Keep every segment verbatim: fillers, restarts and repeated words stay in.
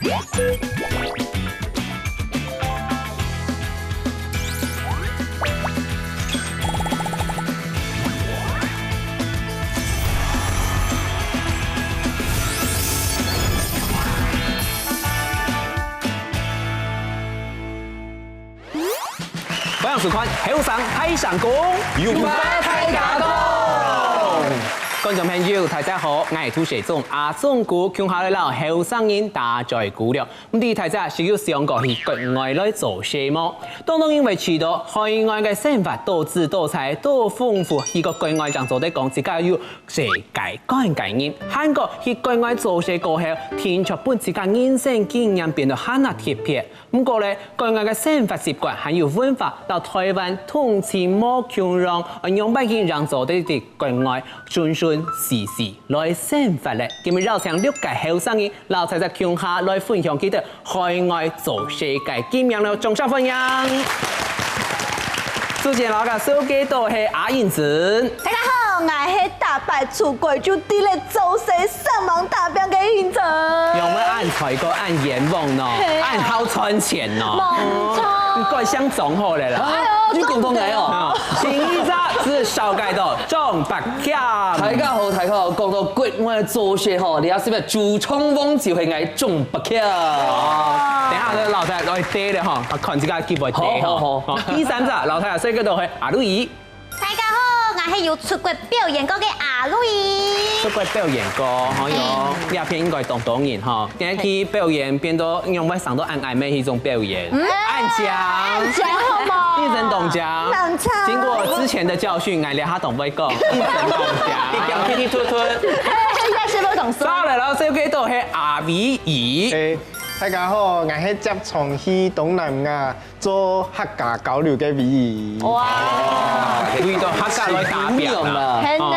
歡迎收看《後生大聲公》，有話大家講。觀眾朋友，大家好，𠊎係涂雪忠阿忠牯，共下來摎後生人打嘴鼓了。毋知大家識有想過去國外來做事無？當當因為知道海外个生活多姿多彩、多豐富，去過國外正做得講自家有世界觀个人。還過去國外做事過後，定著分自家人生經驗變到還較特別。 毋過咧，國外个生活習慣還有文化，摎台灣同時無共樣，愛仰般形正做得在國外順順序序來生活咧？今日邀請六個後生人，摎大家共下來分享佢兜海外做事个經驗了，掌聲歡迎！首先，摎大家紹介到係阿英子。大家好，𠊎係逐擺出國就佇咧做事上網打拚个英子。仰會恁才幹、恁冤枉呢？係啊。恁好賺錢呢？無錯。你改姓張好了啦。哎喲，你講到𠊎哦。啊，第二隻係紹介到張伯謙。大家好，大家好，講到國外做事吼，你也識得主唱王就係𠊎張伯謙。哦，等下摎大家來對了吼，看這個機會對吼。好，好，好。哦，第三隻，摎大家紹介到係阿路易。 大家好，𠊎係有出國表演過个阿路易。出國表演過，哎喲，這片應該當多人吼。今日去表演變到仰會生到恁愛美去種表演，恁靚，恁靚好無？一身當靚。當靚。經過之前的教訓，𠊎這下當會講，一身當靚。一定要突突。哎，也係無講錯。再來，摎紹介到係阿偉姨。哎，大家好，𠊎係接常去東南亞 做客家交流个委員。哇！為到客家來打拚啊！係呢。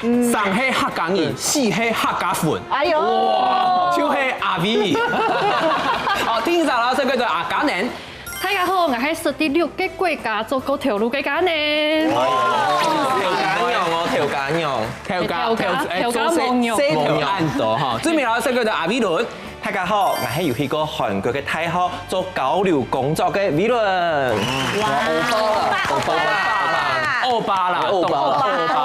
生係客家人，死係客家魂。哎喲！哇！就係阿偉。哦，第一隻摎紹介到阿嘉能。大家好，𠊎係識在六個國家做過頭路个嘉能。頭家娘哦，頭家娘。頭家，頭家，頭家頭，細，細頭恁多哈。最尾摎紹介到阿偉倫。 大家好，𠊎係有去過韓國个大學做交流工作个Willen。哇，歐巴啦，歐巴啦，歐巴啦，歐巴，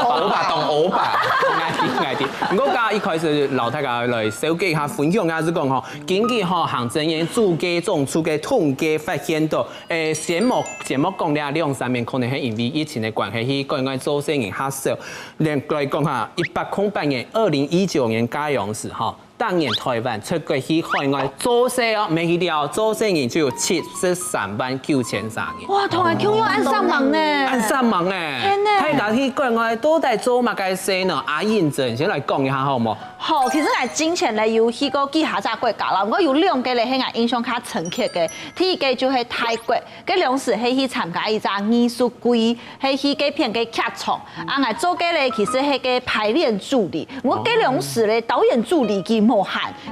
歐巴，當歐巴。𠊎知，𠊎知。毋過，剛剛一開始摎大家來紹介一下，分享一下，係講吼，根據吼行政院主計總處个統計發現到，誒，先莫，先莫講這兩三年，可能係因為疫情个關係，去國外做生意較少。來講哈，一百空八年，二零一九年該樣時吼， 逐年台灣出國去海外做事哦，毋係去尞，做生意就有七十三萬九千儕人。哇，同𠊎共樣恁煞猛呢！恁煞猛呢！天呢！大家去國外到底做麼个事呢？阿英珍先來講一下好無？好，其實𠊎之前咧有去過幾下隻國家啦，毋過有兩個咧係𠊎印象較深刻个。第一個就係泰國，該當時係去參加一隻藝術季， 係去該片个劇場。啊，𠊎做个咧，其實係个排練助理。毋過該當時咧，導演助理佢無閒，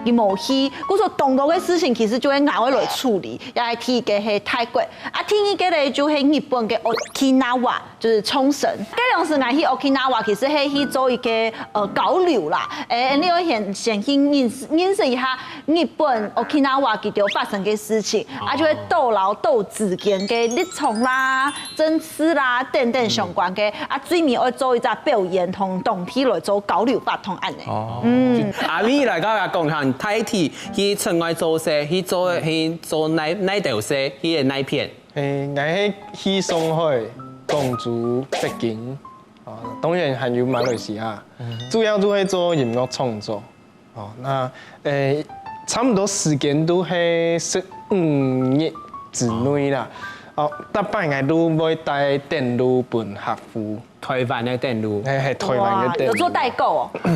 佢無去，故所當多个事情其實就係𠊎愛來處理，也係第一個係泰國。啊，第二個咧就係日本个Okinawa，就係沖繩。該當時𠊎去Okinawa，其實係去做一個呃交流啦。誒，你愛先先去認識認識一下日本Okinawa佢兜發生个事情，啊，就係兜摎兜之間个立場啦、 政治啦等等相關个，啊，最尾愛做一隻表演，同當地來做交流活動恁呢。哦，嗯，阿偉來摎𠊎講下，你大體去出外做事，去做去做哪哪兜事，去个哪片？誒，𠊎係去上海、廣州、北京，啊，當然還有馬來西亞，主要就係做音樂創作。 哦，那，誒，差毋多時間都係十五日之內啦。哦，逐擺𠊎都會帶等路分客戶。台灣个等路。誒，係，台灣个等路。哇，有做代購哦？無，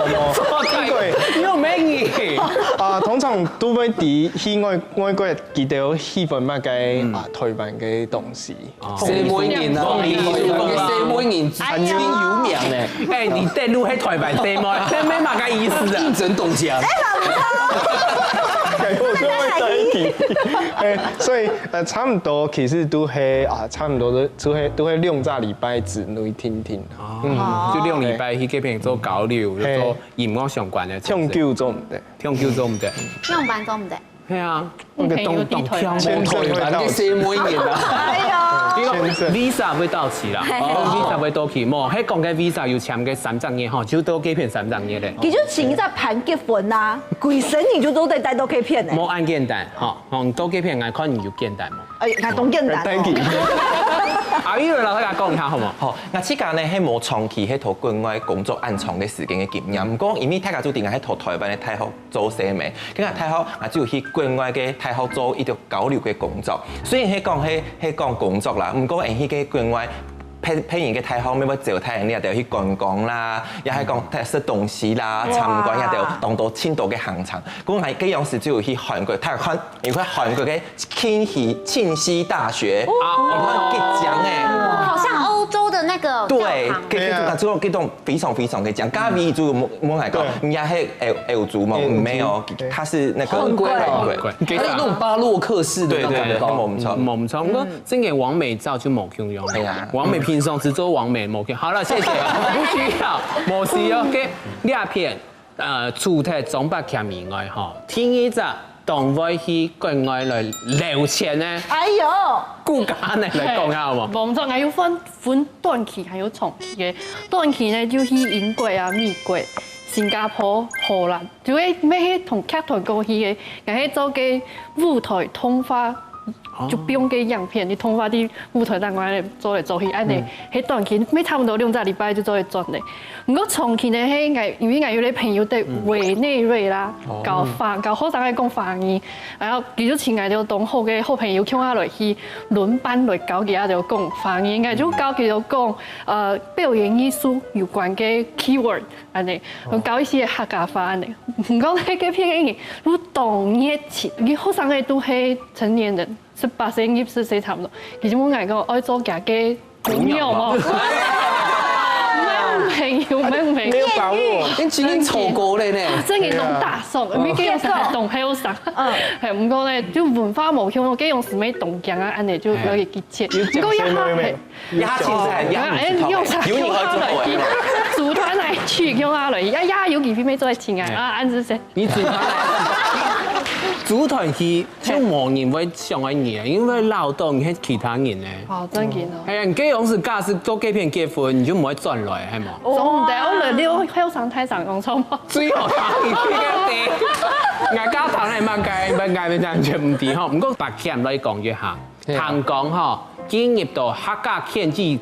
無，做代購，因為，你有美女。啊，通常都會知去外外國佢兜喜歡麼个啊，台灣个東西。 細妹人啊，細妹人，哎呀，真有名呢。哎，你等路係台灣細妹，細妹麼个意思啊？應徵東家。哎，我就會在一起。哎，所以呃，差不多其實都係啊，差不多都都係都係兩隻禮拜之內定定。哦，就兩禮拜去該片做交流，就做音樂相關个。長久做毋得。長久做毋仰般做毋得？係啊，該个當當強，簽證會到期。个細妹人啊。哎呦，因為簽證。Visa會到期啦，哦，visa會到期，無，係講个visa有簽个三隻月吼，就到該片三隻月咧。佢就請一隻伴結婚啊，幾十年就做得帶到該片呢。無恁簡單吼，吼，到該片𠊎看你有簡單無？哎，𠊎當簡單哦。Thank you。阿玉老師來講一下好無？好，𠊎自家呢係無長期係在國外工作恁長个時間个經驗，毋過因為大家都知𠊎係在台灣个大學做生嘛，該个大學啊，就去國外个大學做一個交流个工作。雖然係講係係講工作啦，毋過𠊎去个國外別別人个大學，乜會招待人家去觀光啦，也係講食東西啦、參觀也有當多盡多个行程。故𠊎該央時就有去韓國，大家看，你看韓國个慶熙慶熙大學，你看幾靚欸。好像歐洲的那個教對堂，。該該種該種非常非常个靚，咖啡就莫莫來講，對人家係歐歐洲嘛，嗯沒有，它是那個很貴很貴。很貴，它有那種巴洛克式的那種感覺。對對對，沒有錯。無毋錯，毋過真个網美照就無共樣。對啊網美平常時做網美無共。好了，謝謝，不需要，無需要。OK，這片呃，除忒莊伯謙以外吼，第二隻當會去國外來留學呢，哎呦，顧家呢來講下好無？無毋錯，𠊎有分分短期還有長期个。短期呢就去英國啊、美國、新加坡、荷蘭，就係乜係同劇團過去个，𠊎係做个舞台動畫，就放个影片，你動畫在舞台頂高恁樣做來做去，恁樣，係短期，乜差毋多兩隻禮拜就做得轉咧。毋過長期呢，係𠊎因為𠊎有個朋友在委內瑞拉，教法教學生愛講法語，然後佢就請𠊎兜當好个好朋友共下來去輪班來教佢兜講法語，應該就教佢兜講呃表演藝術有關个 keyword。 恁樣，教一些客家話恁樣。毋過呢，該片个人都當熱情，佢學生个都係成年人，十八歲、二十歲差毋多。佢就問𠊎講，愛做佢个餔娘無？毋係朋友，毋係朋友。沒有把握。你今天錯過了呢。真个當打爽，因為該央時還當後生。嗯，係，毋過呢，就文化無共，該央時乜當強啊，恁樣就有一個機會。有講誰嗎？有沒有？壓青菜，壓哎，用啥？有你會做好用下來，組團來去，用下來，呀呀，有幾片沒做得清啊，啊，恁樣先。你組團，組團去就無人會想愛你啊，因為老到你係其他人呢。哦，真个哦。哎呀，你這樣是假使做這片結婚，你就毋會轉來，係無？做毋得，我來了後生太上講錯嗎？最好聽你去个地。𠊎家堂還蠻該，蠻該，蠻該，全毋知吼。毋過白講來講一下，係啊聽講吼，進入到客家圈之，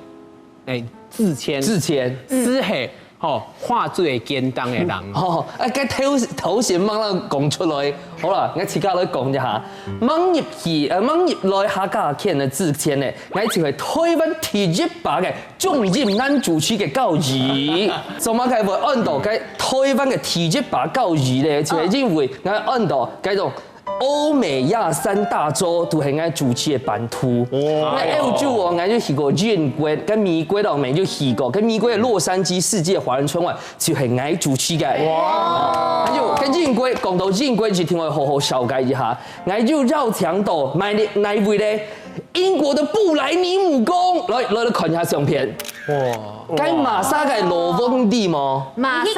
哎，之前，之前係係吼，話最簡單的人。哦，啊，該頭頭先吂啦講出來，好啦，𠊎自家來講一下。吂入去，呃，吂入來客家圈个之前呢，𠊎就係台灣第一把个中音男主持个教育。做麼个會安到該台灣个第一把教育呢？就係因為𠊎安到該種歐美亞三大洲都係𠊎主持个版圖。哇！該歐洲哦，𠊎就去過英國，跟美國咯，𠊎就去過，跟美國个洛杉磯世界華人春晚就係𠊎主持个。哇！還有跟英國，講到英國一定愛好好紹介一下，𠊎就邀請到哪哪位呢？英國个布萊尼姆公來來來看一下相片。哇！該麼儕个老翁知無？麼儕啊？你你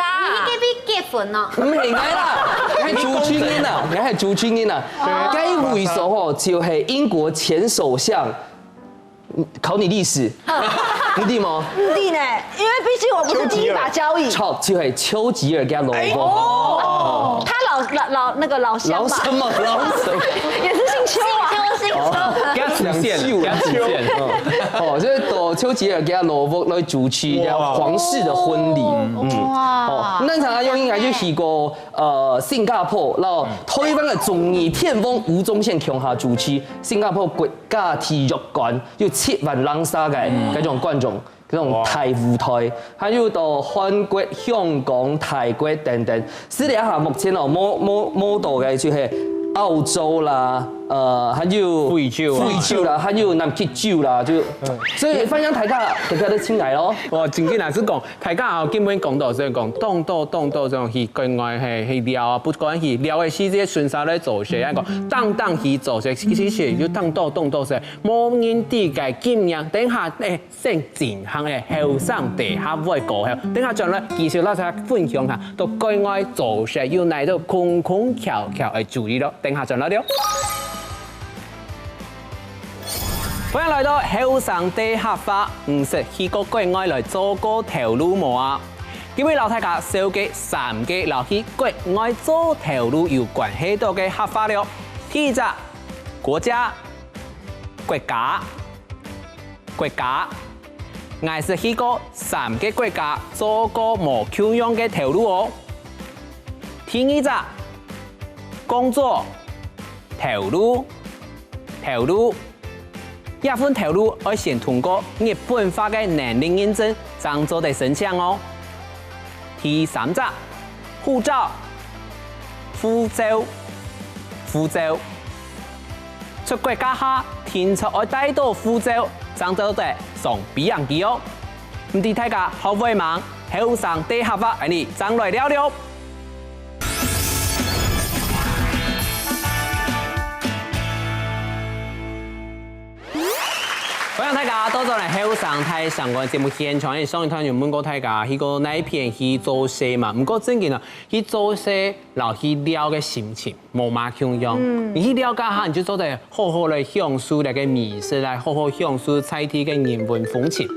該邊結婚哦？毋係𠊎啦，𠊎係主持人啊，𠊎係主持人啊。該位所吼就係英國前首相考尼利斯，你知無？毋知呢，因為畢竟我不是第一把交椅。錯，就係丘吉爾个老翁。哦，他老老老那個老鄉吧，老什麼老什麼？也是姓邱啊。就姓邱。不要出現，不要出現。哦，就是到丘吉爾个老屋來主持皇室个婚禮。嗯，哇哦，那場阿勇應該就去過呃新加坡，然後台灣个綜藝天王吳宗憲共下主持新加坡國家體育館，有七萬零儕个該種觀眾。 這種大舞台，還有到韓國、香港、泰國等等。斯里哈目前哦，無無無到个就係澳洲啦，呃，還有肥酒啊。肥酒啦，還有南極酒啦，就，所以歡迎大家，大家都進來哦。哦，正經老實講，大家哦，根本講到這講，當多當多這種去國外嘿，去尞啊，不管去尞个時節順續來做事，恁講，當當去做事，其實有當多當多事，無人知个經驗。等下，誒，先進行个後生大客會過後，等下轉來繼續摎大家分享下，到國外做事有哪兜空空竅竅个主意咯。等下轉來了。 歡迎來到後生大客話，你識去過國外來做過頭路無啊？今日摎大家紹介三個摎去國外做頭路有關係到个客話了。第一隻，國家，國家，國家。𠊎識去過三個國家做過無共樣个頭路哦。第二隻，工作， 頭路，頭路。這份頭路愛先通過日本話个能力認證，正做得申請哦。第三隻，護照，護照，護照。出國該下，定著愛帶著護照，正做得上飛行機哦。毋知大家學會吂？後生大客話，𠊎俚正來尞尞。 歡迎大家倒轉來後生大聲公个節目現場。上一段有問過大家，去過哪片去做事嘛？毋過正經啊，去做事摎去尞个心情無麼共樣。你去尞該下，你就做得好好來享受該个美食，來好好享受在地个人文風情，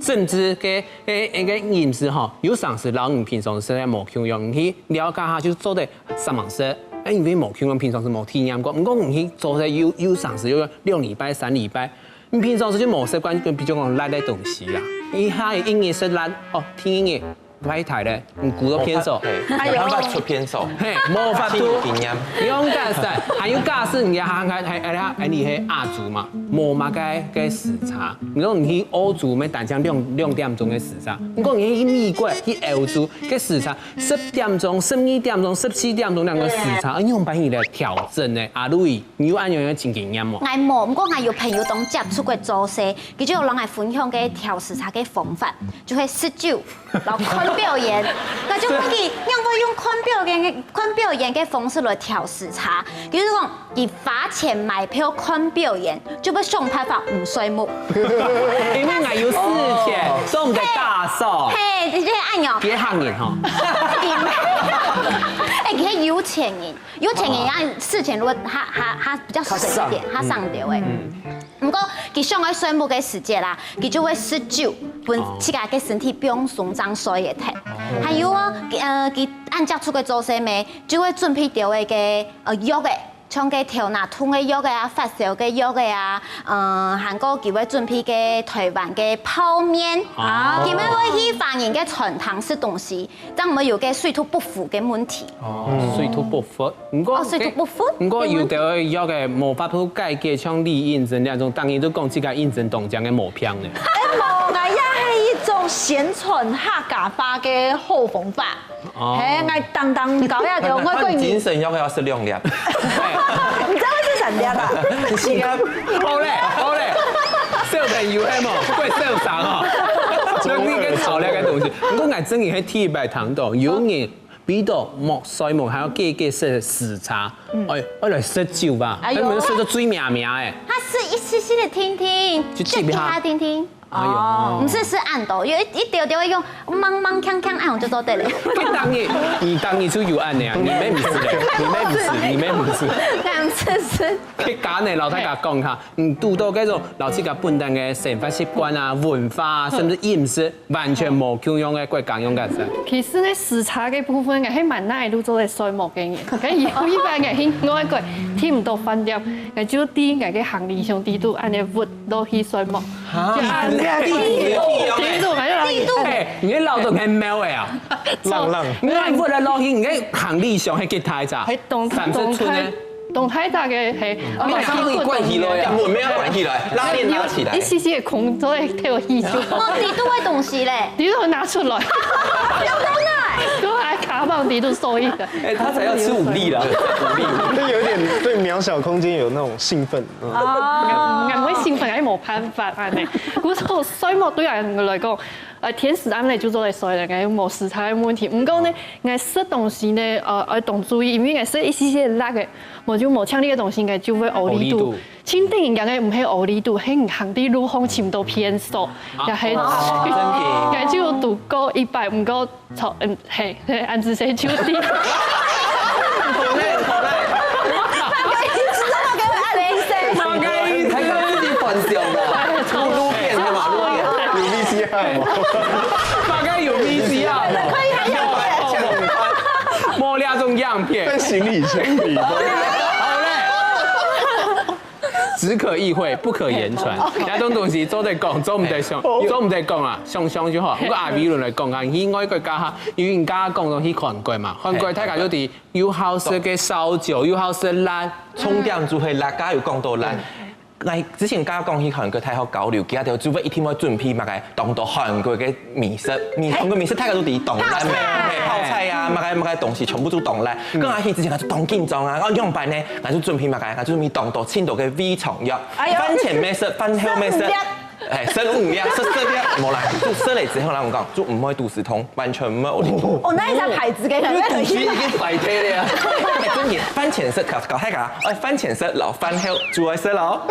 甚至个，个，个飲食吼，有常時摎你平常時个無共樣。你去尞該下就做得 三項事，哎，因為無共樣，平常時無體驗過。毋過你去做事有，有常時有兩禮拜、三禮拜，你平常時就無習慣，比如講辣个東西啦。你下一日食辣，哦，第二日壞忒咧，你骨頭變瘦。哎喲，無辦法出變瘦。嘿，無法度。經驗。你用假設，還有假設你還，還，還，還，還你係亞洲嘛，無麼个，个時差。你講你去歐洲，乜單淨兩，兩點鐘个時差。毋過你去美國、去歐洲，个時差， 十點鐘、十二點鐘、十四點鐘兩個時差，仰般去來調整呢？阿Louis，你有恁樣个經驗無？𠊎無，毋過𠊎有朋友當接觸過做事，佢就有摎𠊎分享个調時差个方法，就係食酒，然後看表演。𠊎就問佢，仰會用看表演个，看表演个方式來調時差？佢就講，佢花錢買票看表演，就會想辦法毋睡目。因為𠊎有事情，做毋得打掃。嘿，直接按鈕。別行人吼。哎，你看有錢人，有錢人啊，事情如果他，他，他比較省一點，他省掉哎。毋過，佢想愛睡目个時節啦，佢就會食酒，分自家个身體放鬆，正睡得忒。還有哦，呃，佢恁接觸个做事咩，就會準備掉个，呃，藥个。 像个頭那痛个藥个啊，發燒个藥个啊，嗯，還過佢會準備个臺灣个泡麵，啊。佢乜會去華人个餐廳食東西，正毋會有个水土不服个問題。哦，水土不服。毋過，哦，水土不服？毋過有兜个藥个無法度解決，像李應珍這種，當然都講自家應珍當靚个毛病呢。哎，無，𠊎也係一種宣傳客家話个好方法。 哦。嘿，𠊎當當搞呀，就外國人。精神藥要食兩粒。你知道是三粒啊？是啊。好嘞，好嘞。小朋友係無，會受傷哦。所以你跟吵了个東西。毋過𠊎真个係第一擺聽到，有人為著莫睡目，還要計計食時差，哎，愛來食酒吧，哎喲。哎，食到醉咩咩哎。他吃一息息的聽聽，就基本上就給他聽聽。 哎喲。毋係，係恁多，有一，一丟丟用，mang mang鏘鏘，恁樣就做得了。佢當日，你當日就有恁樣啊，你乜毋係咧，你乜毋係，你乜毋係。這樣子是。佢講呢，摎大家講下，嗯，堵到該種摎自家本地个生活習慣啊、文化啊，甚至飲食，完全無共樣个國家樣个人。其實呢，時差个部分，𠊎係蠻耐都做得睡目个人，可以有一般个去外國，聽毋到飯店，𠊎就在𠊎个行李箱底肚，恁樣屈 落去睡目。哈？就啊，你，你，你，你，你，你，哎，你个腦洞很妙哎啊！浪浪。你愛屈了落去，你个行李箱係幾大隻？係當，三十寸呢？當大隻个，係。哦，馬上就關起來啊！門沒有關起來，拉鏈拉起來。一息息个空，就會跳起去。哦，底肚个東西咧？底肚拿出來。有可能。都還卡上帝都受益的。哎，他才要吃五粒啦，五粒。就有点对渺小空间有那种兴奋。啊，我兴奋，哎，没办法啊，呢。我说睡目对俺来讲，呃，天时暗了就做得睡了，哎，没时差的问题。不过呢，哎，食东西呢，呃，要当注意，因为哎食一些些辣的，我就没强烈的东西，应该就会屙痢肚。屙痢肚。清定应该唔系屙痢肚，係行地路空寻到便所，也係，哦真的。也就有堵过一百，不过 操，嗯，嘿，嘿，俺只是就地。大概一直自己幻想的，路路边的嘛，路边。有 V C R 吗？大概有 V C R，可以还有耶。没那种样片。在行李箱里。好嘞。只可意会，不可言传。這種東西做得講，做毋得想，做毋得講啊，想想就好。不過阿美倫來講啊，去外國家下，因為人家講到去韓國嘛，韓國大家就知有好食个燒酒，有好食辣，重點就係辣，家有講到辣。𠊎之前家講去韓國大學交流，佢兜就會一定會準備麼个當多韓國个美食，你韓國美食大家都知當辣咩，泡菜啊，麼个麼个東西全部都當辣。跟𠊎去之前，𠊎就當緊張啊，𠊎仰般呢？𠊎就準備麼个？𠊎就準備當多，盡多个胃腸藥，哎喲飯前乜食，飯後乜食。哎，食五粒，食十粒，無啦，就食了之後，人講就毋會肚屎痛，完全毋會屙痢肚。哦，那一家牌子个，因為肚屎已經壞忒了啊。哎，真的，飯前食，搞搞太搞，哎，飯前食，老飯後就愛食咯。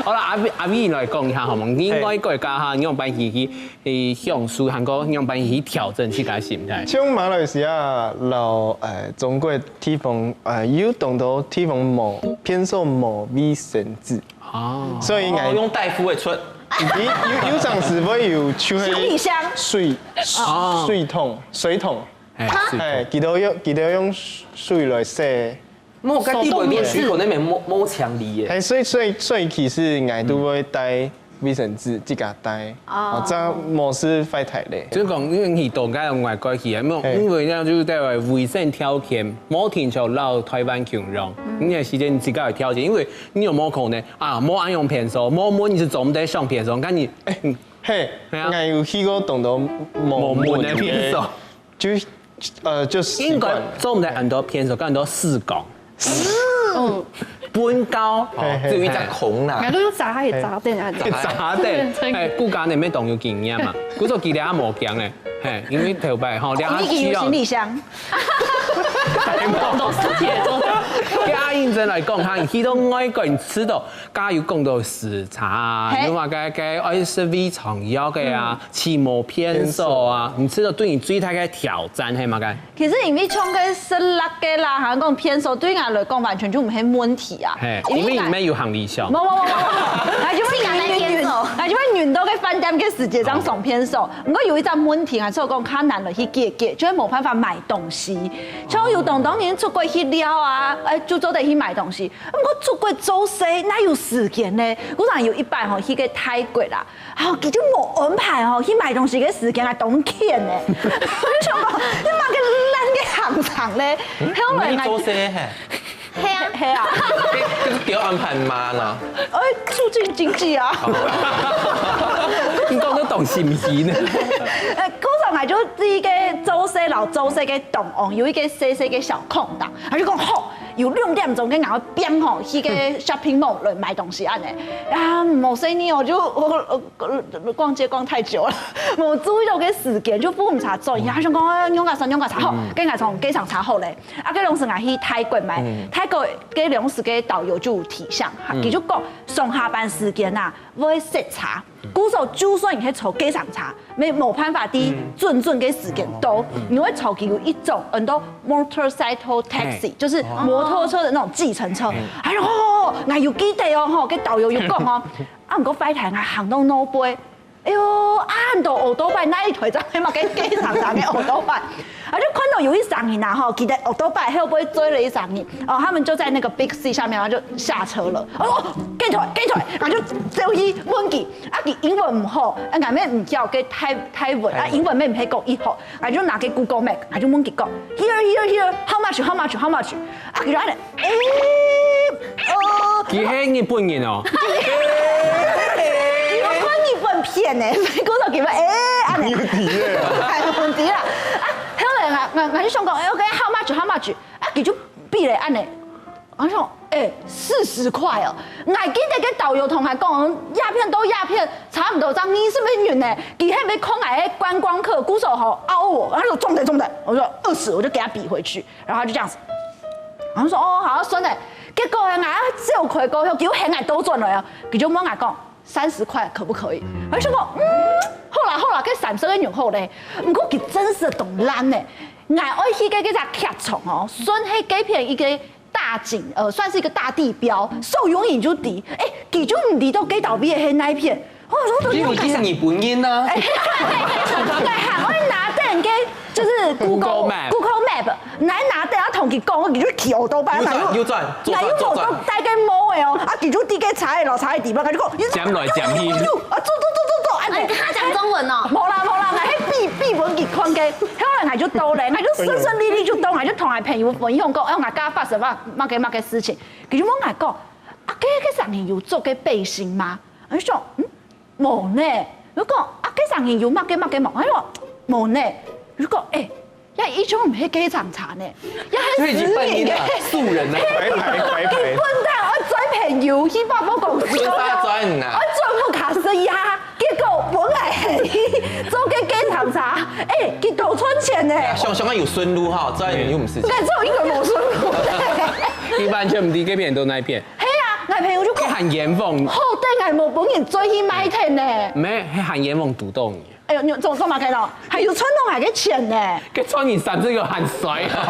好啦，阿美阿美來講一下好無？你外國家下，你用辦法去去享受，還過你用辦法去調整自家心態。像馬來西亞摎呃中國地方，呃有當多地方無便所無衛生紙，哦，所以應該哦，用大夫的出，有有有陣時會有就係行李箱水哦水桶水桶，哎，是哎，佢兜用佢兜用水來洗。莫該地方个水可能沒摸摸牆裡耶。哎，所以所以所以其實𠊎都會帶衛生紙，自家帶，哦哦，這樣無事壞忒咧。就講，因為你到該外國去啊，沒有，嘿因為恁樣就係在衛生條件，無定著摎台灣共樣。你个時間你自家有條件，因為你有無可能啊，無恁樣便所，無門你係做毋得上便所，該你，嗯，嘿，嘿啊𠊎有去過當多無無門的便所。就呃就習應該慣了。做毋得恁多便所，該恁多屎缸、嗯，糞溝，嘿嘿只有一隻孔啦俺。都用砸也砸掉啊。砸的，哎，顧家你乜當有經驗嘛？故所佢這下無驚哎，嘿，因為頭擺吼，這下你已經有行李箱，都是鐵做的。該阿英真來講，哈，你去到外國，你知道，該有講到時差啊，嘿你話該該愛食胃腸藥个啊，去無便所啊，你知道對你最大个挑戰係麼个？其實因為像該食辣个啦，還講便所對𠊎來講完全就毋係問題啊。嘿，因為你乜有行李箱無。無無無，𠊎就會自家來便所，𠊎就會忍到該飯店个時節正上便所。毋過有一隻問題，𠊎就講較難來去解決，就係無辦法買東西。像有當多人出國去尞啊，哎，就做得去買東西。毋過出國做事哪有時間呢？𠊎講有一擺吼去个泰國啦，吼，佢就無安排吼去買東西个時間，還當欠呢。我就想講，你買个爛个行程呢，後來你𠊎做事嘿，係啊，係啊，這這個調安排嘛呢？哎，促進經濟啊。你講到當心機呢？呃，故所𠊎就知个做事摎做事个中央有一個細細个小空檔，佢就講好，有兩點鐘，該𠊎愛變吼去个shopping mall來買東西恁呢。啊，無細義哦，就我我我逛街逛太久了，無注意到个時間，就分毋著轉。佢想講，哎，仰結煞，仰結煞，好，該𠊎從機場坐好咧。啊，該當時𠊎去泰國嘛，泰國該當時个導遊就有提醒，佢就講上下班時間啊，會塞車。故所就算你係坐計程車，也無辦法在準準个時間到，你會坐佢有一種很多 motorcycle taxi，就是摩托車的那種計程車。哎喲，𠊎有記得哦，吼，該導遊有講哦，啊，毋過壞忒𠊎行到外背，哎喲，啊，恁多奧多拜，哪一台正係嘛，該計程車个奧多拜。 啊，就看到有一儕人啊，吼，佢个奧多拜後背追了一儕人，哦，他們就在那個Big C下面，然後就下車了。哦，哦，緊退，緊退，然後就走去問佢，啊，佢英文毋好，啊，𠊎也毋曉該泰泰文，啊，英文也毋會講得好，啊，就拿該Google Map，啊，就問佢講，here here here，how much how much how much，啊，佢就按呢，誒，哦，佢係日本人哦。佢有看日本片呢，所以講到佢們，誒，按呢，有底耶。還有問題啦，啊。，𠊎𠊎𠊎就想講，哎，OK，how much，how much？啊，佢就比咧恁呢，𠊎想，哎，四十塊哦。𠊎記得該導遊同𠊎講，鴉片到鴉片，差毋多正二十個銀呢，佢係毋係看𠊎个觀光客，故所吼拗我，然後說重的重的，我說二十，我就給他比回去，然後他就這樣子，然後說哦好，算了。結果呢，𠊎走開過後，佢又喊𠊎倒轉來啊，佢就問𠊎講，三十塊可不可以？我就想講，嗯，好啦好啦，該三十個銀好咧。毋過佢真實當爛呢。𠊎愛去个該隻劇場哦，算係該片一個大景，呃，算是一個大地標，所有人就知，哎，佢就毋知道該頭尾係哪一片。哦，我都你有見日本人啊？哎，對，還會拿等个，就是 Google Map Google Map，來拿等，要同佢講，佢就騎歐兜拜嘛。右轉，右轉，左轉，那又我左轉。都帶个毛的哦，啊，佢就知个差的老差的地方，佢就講，講來講去啊，走走走走走，哎，你跟他講中文哦。無啦無啦，𠊎係比比分佢看个，後來𠊎就到咧，𠊎就順順利利就到，𠊎就同𠊎朋友分享講，哎，𠊎剛發生麼麼个麼个事情，佢就問𠊎講，啊，該个上面有做个背心嗎？我就說，嗯，無呢。如果啊，該上面有麼个麼个無？佢講無呢。如果哎，也一種毋係該場茶呢，也係所以已經半夜了，素人了。白牌白牌。本來愛轉朋友去百貨公司，分他轉啊愛轉屋下食一下，結果本來係做个該場茶，哎，佢多賺錢呢。想想看有順路哈，轉又毋使錢。但是我應該無順路。你完全毋知該片到哪一片，係啊，𠊎朋友就講，佢喊嚴鳳，好等𠊎無本人轉去買添呢。沒，係喊嚴鳳堵到你。哎呦，你做做麼个咯？還有賺到𠊎个錢呢。該賺你三十個還衰啊，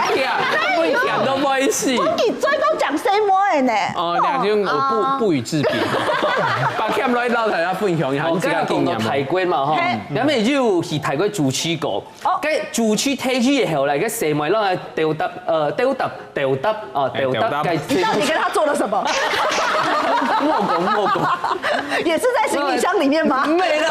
還甜，不甜都不會死。我你賺到講細妹的呢。哦，兩種我不不予置評。把 cam 來撈大家分享一下，我你自家經驗嗎剛剛講到泰國嘛哈嘿，然後就去泰國竹崎過哦，該竹崎退去以後來，該細妹讓來鬥搭，呃，鬥搭鬥搭啊，鬥搭，鬥搭該你到底跟他做了什麼？莫講莫講。也是在行李箱裡面嗎？沒了。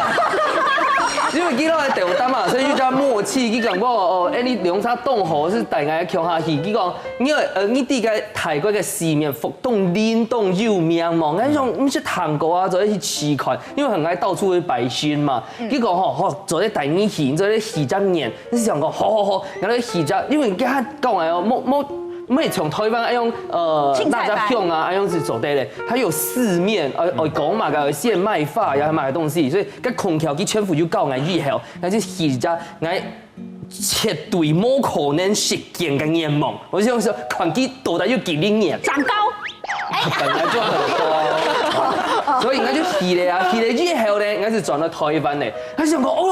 因為佢來鬥搭嘛，所以就較默契。佢講我哦，哎，你兩儕當好，係帶𠊎共下去。佢講，因為呃，你知个泰國个四面佛當靈當有名嘛，𠊎想毋識聽過啊，做得去試看，因為很愛到處去拜神嘛。佢講吼，好，做得帶你去，做得去隻年。你想講，好好好，然後去隻，因為佢講哎哦，莫莫。莫像台灣愛用呃蠟燭香啊，愛用係做得咧，佢有四面，呃，愛講麼个，有四面賣花，有麼个東西，所以該空調佢全部就教𠊎以後，𠊎就起隻𠊎絕對無可能實現个願望。我就想說，看佢到底有幾靈驗。長高，本來就很高，所以𠊎就去咧啊，去咧以後咧，𠊎就轉到台灣咧，佢想講，哦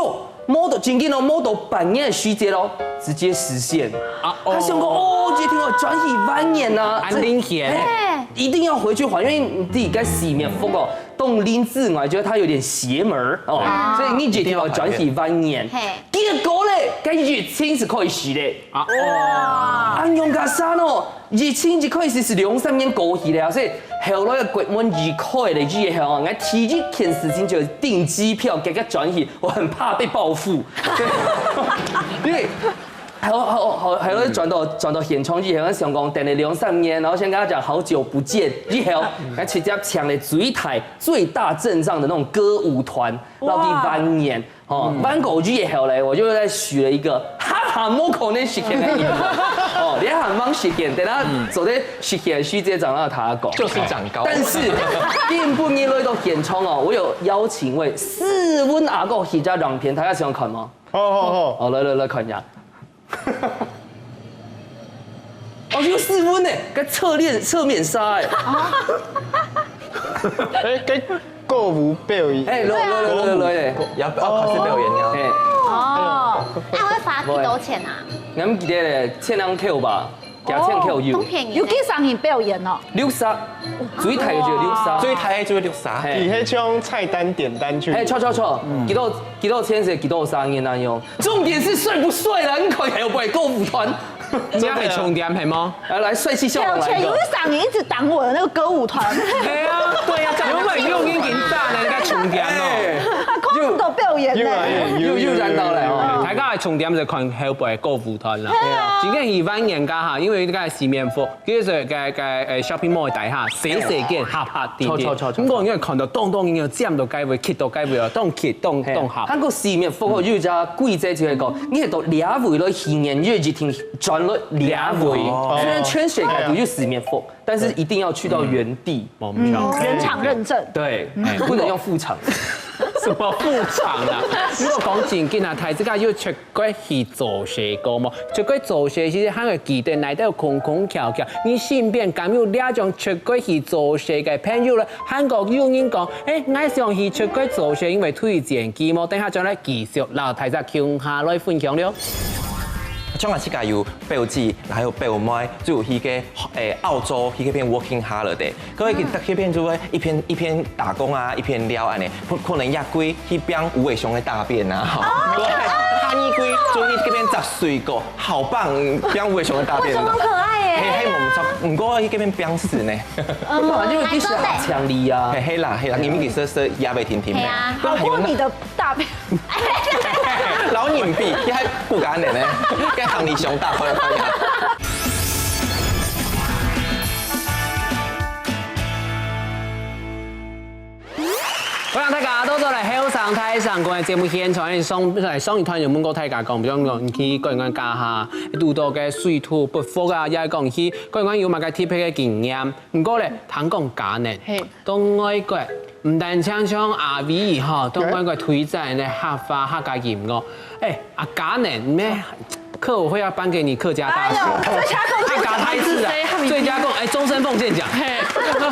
喲，摸到正經咯，摸到半年个時節咯，直接實現。啊佢想講，哦，一定要轉去還願啊，安定些嘿一定要回去還願，因為你自己該四面佛哦，當靈之外，覺得他有點邪門哦，所以你一定要轉去還願。嘿，結果咧，該疫情就開始咧。啊，啊，仰結煞哦，疫情一開始係兩三年過去了，所以後來个國門一開了以後啊，𠊎第一件事情就訂機票，直接轉去，我很怕被報復。對，因為。還有，還有，還有，還有轉到轉到現場以後，想講等了兩三年，然後先跟他講好久不見以後，來直接搶了最大最大陣仗的那種歌舞團，然後去還願。哦，還過以後咧，我就再許了一個哈哈無可能實現的願望。哦，你還吂實現，等下做得實現，許姐長大他講。就是長高。但是，今晡日來到現場哦，我有邀請位四文阿哥去隻影片，大家想看嗎？好好好。好，來來來看一下。哦，有四文呢，該側面側面殺哎。哎，該歌舞表演。哎，來來來來來，要哦，開始表演了。哎，哦，那會罰幾多錢啊？你們記得咧，千零塊吧，幾千塊有當。便宜呢。有幾場人表演哦？六十，最大个就六十。最大个就六十。嘿你可以用菜單點單去。哎，錯錯錯，幾多幾多錢係幾多生意那樣。重點是帥不帥啦？你看還有不會歌舞團？你要很重點係嗎？來來，帥氣笑容來一個有錢有一。場人一直擋我的那個歌舞團。對啊，對啊，這樣有沒有用？已經炸了，你看重點哦。哎，啊，看不懂表演呢。又來又又又燃到了哦。大該个重點就看後背个購物團啦。係啊。真个係萬年家下，因為該个四面佛，其實該个呃 shopping mall底下，細細間，黑黑點點。著，著，著，著。毋過你會看到當多人有佔到該位，徛到該位哦，當徛當當好。係。還過四面佛有一隻規則就係講，你係到這位來，去年月一定轉來這位，哦。雖然全世界都有四面佛，但是一定要去到原地。無錯。嗯，原廠認證。對，哎。不能用副廠。什麼副廠啊？如果講正經啊，大自家有出國去做事過無？出國做事其實還會記得哪兜空空竅竅，你身邊敢有這種出國去做事个朋友咧？還過有人講，哎，𠊎想去出國做事，因為推薦佢無？等下轉來繼續摎大家共下來分享了。像𠊎自家有 表姊，還有表妹，就有去个，誒，澳洲，去該片working holiday。各位去，去片就會一片，一片打工啊，一片尞恁呢，可，可能也歸去拚無尾熊个大便啊，吼。哦。對，哈尼龜，就去該片摘水果，好棒，拚無尾熊个大便。無尾熊很可愛耶。嘿，嘿，毋錯，毋過去該片拚死呢。嗯，本來就有一些強力啊。嘿，嘿啦，嘿啦，你們其實是壓尾婷婷的。嘿啊。不過還有那，好過你的大便。 老人比，你還不敢的呢，該行李箱打開來看一下。歡迎大家倒轉來後生大聲公个節目現場，上，上一段有問過大家講，比如講你去國外該下，堵到个水土不服啊，也講去國外有麼个特別个經驗。毋過咧，聽講嘉年，嘿。到外國，毋單淨像阿威吼，到外國推展个客話、客家音樂。哎，啊，嘉年咩？客委會要頒給你客家大學。哎呦，客家大學，最佳貢獻獎，哎，終身奉獻獎。嘿，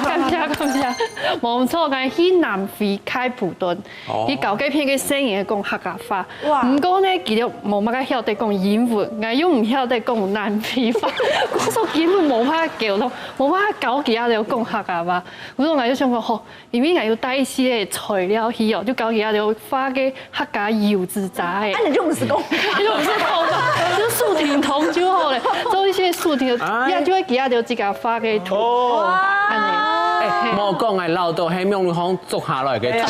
感謝，感謝。無錯，𠊎去南非開普敦，哦。去教該片个細人仔講客家話。哇。毋過呢，佢兜無麼个曉得講英文，𠊎又毋曉得講南非話，故所根本無法溝通，無法教佢兜講客家話。故所𠊎就想講，吼， 因為𠊎有帶一些材料去哦，就教佢兜畫个客家油紙遮个。啊，你就毋使講。就毋使講嘛，就手電筒就好了，做一些手電，哎。也就會佢兜自家畫个圖。哦。哇。恁呢。哎，嘿。莫講哎，老豆係夢露風捉下來个。哎呀。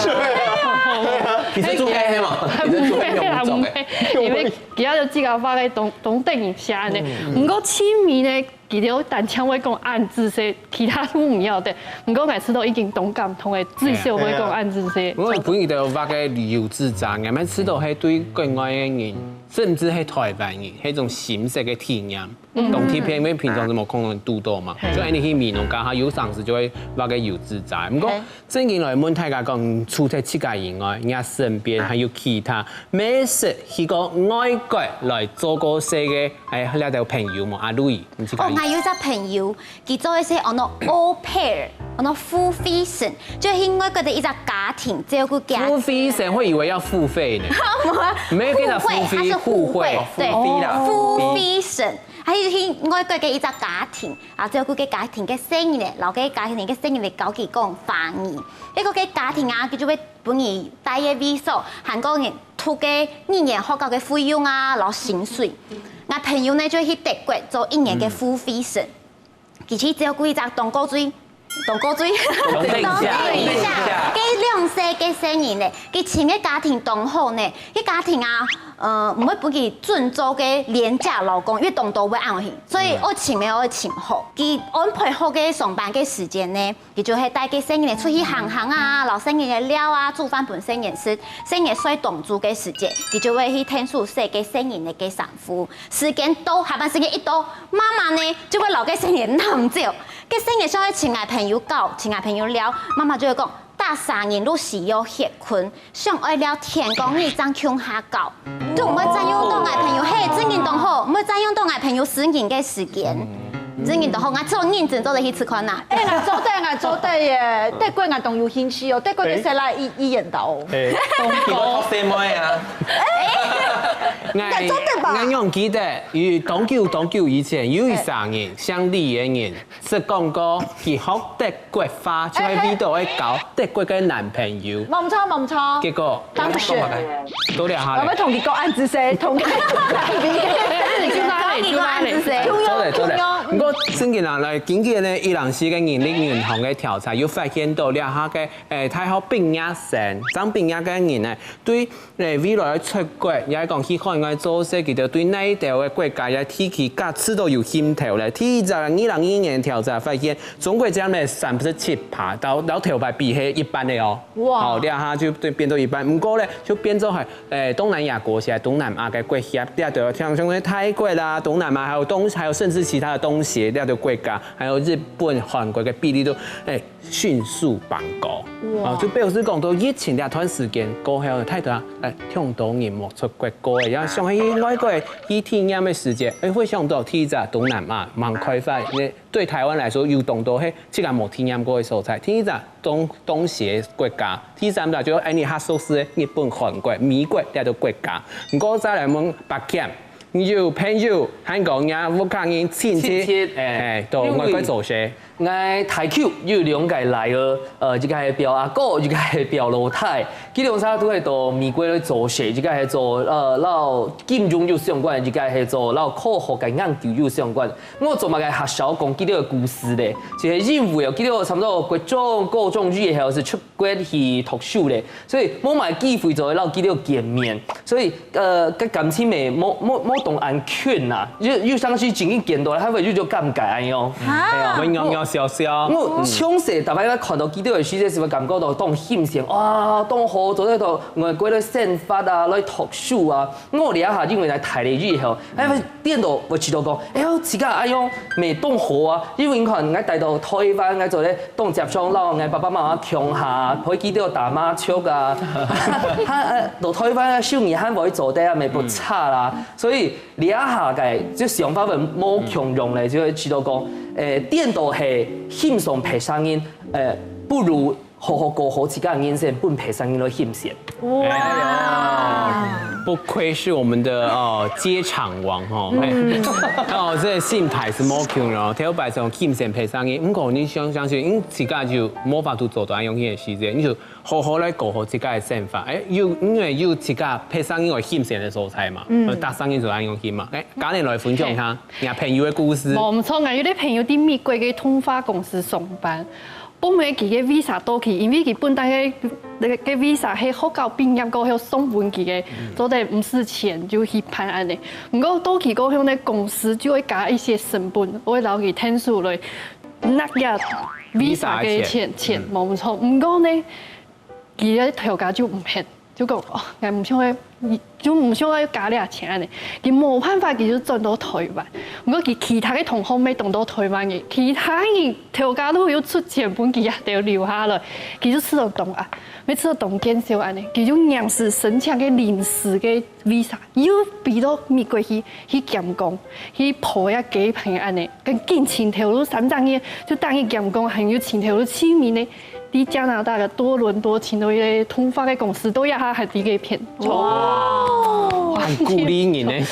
其實做黑黑嘛，其實做黑夢露風捉的。因為佢兜自家畫个當，當得人惜恁呢。嗯。毋過盡尾呢， 佢兜單淨會講恁仔細，其他都毋曉得。毋過𠊎試著已經當感動个，至少會講恁仔細。我本來就畫个旅遊紙張，𠊎試著係對國外个人，甚至係台灣人，係一種新鮮个體驗。嗯。當特別，因為平常都無可能堵到嘛。嘿。所以你去美濃，剛好有常時就會畫个油紙張。毋過，嘿。 正經來問大家講，除忒自家以外，若身邊還有其他，乜識去過外國來做過事个，哎，這兜朋友無？阿Louis，你自家哦，有？𠊎有一隻朋友，佢做一些安到au pair，安到付費生，就係外國个一隻家庭照顧家庭。付費生會以為要付費呢。無啊，沒有給他付費，互惠，他是互惠，互惠。對，付費啦，付費生。 還係去外國个一隻家庭，啊，照顧該家庭个細人仔，摎該家庭个細人仔教佢講華語。結果該家庭啊，佢就會分佢戴个位所，還過你讀个語言學校个費用啊，摎薪水。𠊎朋友呢，就去德國做一年个付費生，佢去照顧一隻當古錐 當古錐，當得人惜，當得人惜，該兩歲个細人呢，佢尋个家庭當好呢，該家庭啊，呃，毋會分佢準做个廉價勞工，因為當多會恁樣去，所以愛尋个愛尋好。佢安排好个上班个時間呢，佢就會帶該細人仔出去行行啊，摎細人仔尞啊，煮飯分細人仔食，細人仔睡當晝个時間，佢就會去𢯭手洗該細人仔个衫褲。 時間到，下班時間一到，媽媽呢就會摎該細人仔攬走。該細人仔想愛尋𠊎朋友搞，尋𠊎朋友尞，媽媽就會講：「逐儕人都需要歇睏，想愛尞天光日正共下搞。」就毋會佔用到𠊎朋友，嘿，正經當好，毋會佔用到𠊎朋友私人个時間。正經當好，𠊎做認真做得去試看啊。哎，𠊎做得，𠊎做得耶，德國𠊎當有興趣哦，德國个細倈一一眼到。哎，當好。細妹啊。 𠊎，𠊎做得吧？𠊎仰記得，有當久當久以前，有一儕人，姓李个人，識講過，佢學德國話，就係為著愛交德國个男朋友。無錯，無錯。結果，當時，到了下來。𠊎會同佢講恁仔細，同佢講恁仔細。做得，做得。毋過，正經啊，來，根據呢，一零四个人力銀行个調查，有發現到這下个，誒，大學畢業生，正畢業个人呢，對，誒，未來出國，也係講去海外做事，佢兜對哪兜个國家也地區較試著有興頭咧。第一隻，二零二二年調查發現，中國占了三十七趴，到，到頭擺比係一半个哦。哇！哦，這下就對變做一半。毋過咧，就變做係 誒，東南亞國家、東南亞个國家，這兜像像泰國啦、東南亞，還有東，還有甚至其他的東協這兜國家，還有日本、韓國个比例都，誒，迅速攀高。哇！啊，就表示講到疫情這段時間過後，太多啊，誒，忒多人無出國過，然後想去外國去體驗个時節，誒，會想到第一隻東南亞，蠻開發，因為對台灣來說，有當多係自家無體驗過个所在。第一隻東，東協國家， 第三隻就係你較熟識个日本、韓國、美國這兜國家。毋過再來問白謙，你有朋友，還講你屋下人親戚，親戚，誒，誒，到外國做事。𠊎大舅有兩個倈仔，呃，一個係表阿哥，一個係表老弟。佢兩儕都係到美國來做事，一個係做，呃，摎金融有相關，一個係做摎科學个研究有相關。 𠊎做麼个較想講佢兜个故事咧？就係因為哦，佢兜差毋多國中、高中以後係出國去讀書咧，所以無麼个機會做得摎佢兜見面，所以，呃，个感情乜無，無，無當恁近啊。有，有當時真經見到咧，還會有種尷尬恁樣。啊。係啊。會仰仰笑笑。𠊎從細逐擺看到佢兜个時節，係會感覺到當欣羨，哇，當好，做得到外國來生活啊，來讀書啊。 𠊎這下因為來大了以後，哎，顛倒會知道講，哎喲，自家恁樣乜當好啊！因為你看，𠊎戴到台灣，𠊎做得當接觸摎𠊎爸爸媽媽共下，陪佢兜打麻雀啊，哈，哈，到台灣啊，手藝還會做得啊，乜毋差啦。所以這下个就想法會無共樣咧，就會知道講，誒，顛倒係欣賞別儕人，誒，不如 好好過好自家个人生，分別儕人來欣羨。哇！不愧是我們的，呃，街場王吼，嘿。哦，這个心態係無共樣哦，頭擺從欣羨別儕人，毋過你想想想，因為自家就無法度做到恁樣个時節，你就好好來過好自家个生活。誒，有，因為有自家別儕人會欣羨个所在嘛，嗯，逐儕人就恁樣欣嘛。誒，嘉玲來分享一下，你朋友个故事。無毋著啊，有个朋友在美國个動畫公司上班， 分佢个visa到期，因為佢本來个，个visa係學校畢業過後送分佢个，做得毋使錢就去辦恁呢。毋過到期過後呢，公司就會加一些成本，會摎佢𢯭手來納這visa个錢，錢，無毋著。毋過呢，佢个頭家就毋肯。 就講，哦，𠊎毋想愛，就毋想愛加這錢恁呢。佢無辦法，佢就轉到台灣。毋過佢其他个同學乜轉到台灣个，其他人頭家都有出錢分佢兜留下來，佢就試著當啊，乜試著當見笑恁呢。佢就硬係申請个臨時个visa，又飛到美國去，去兼工，去鋪這雞排恁呢。 緊尋頭路，三隻月就等於兼工，還有尋頭路，尋面呢，在加拿大个多倫多尋到一個動畫个公司，到這下還在該片。哇，很鼓勵人呢。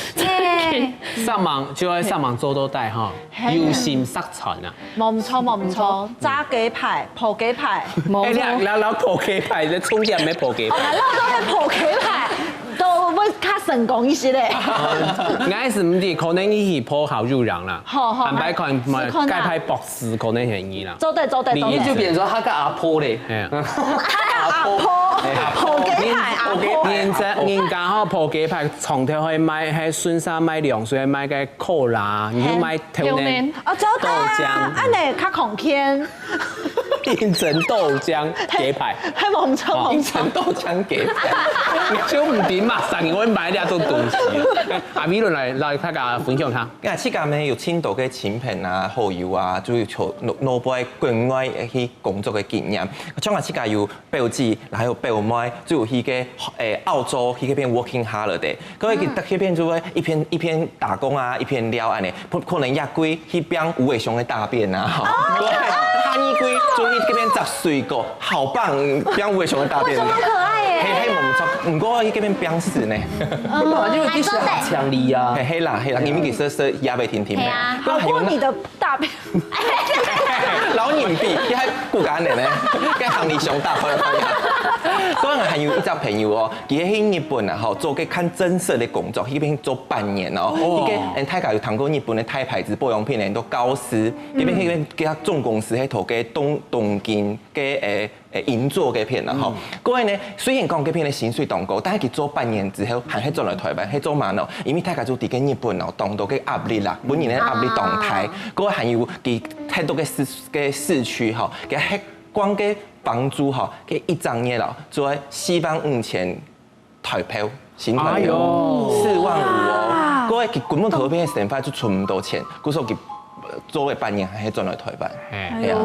上網就愛上網做做帶哈，有心實傳啊。無毋著，無毋著，炸雞排、烰雞排。無毋著。哎，你你你烰雞排，你重點係烰雞排。哦，你都係烰雞排，都會較成功一些咧。哦，𠊎係毋知，可能你去烰好有人啦。 好，好，坦白講，係看啊。該派博士可能係你啦。做得，做得，做得。你就變成客家阿婆咧。係啊。客家阿婆，哎，烰雞排阿婆。人家，人家吼，烰雞排長條會賣，還順續賣涼水，還賣个cola，你就賣豆奶。豆奶。哦，做得啊，豆漿。恁呢較康健。變成豆漿雞排。還無毋著，哦，無毋著。變成豆漿雞排。你就毋知嘛，上回買這種東西。阿美倫來，來，大家分享下。 𠊎自家乜有盡多个親朋啊、好友啊，就有從老，老輩國外去工作个經驗。像𠊎自家有表姊，還有表妹，就有去个，誒，澳洲，去該片working holiday。各位去該片就會一片，一片打工啊，一片尞恁呢。可，可能也歸去拚無尾熊个大便啊，吼。對，他一歸就去該片摘水果，好棒，拚無尾熊个大便。為什麼可愛耶？嘿，嘿，無毋毋過佢這片病死呢。嘛，因為佢係強力啊。係係啦係啦，因為其實係壓力挺挺的。係啊不過還有那好過你的大便。老人比，佢還骨感的呢，該行李箱打開來看一下。當然還有一隻朋友哦，佢去日本啊，吼，做个看診所的工作，去那邊做半年哦。哦一个，嗯，大家有聽過日本的大牌子保養品呢，都高斯，那邊那邊給他總公司，還投給東東京个誒。 誒，銀座該片啦吼。過後呢，雖然講該片的薪水當高，但係佢做半年之後，還係轉來台灣，係做麼个呢？因為大家都知个日本哦，當多个壓力啦，本人个壓力當大，過後還有佢太多个市个市區吼，佢係光个房租吼，佢一隻月咯，做四萬五千台票，新台票，哎喲四萬五哦。過後佢根本頭片个生活就存毋到錢，故所佢呃做个半年還係轉來台灣。哎，係啊。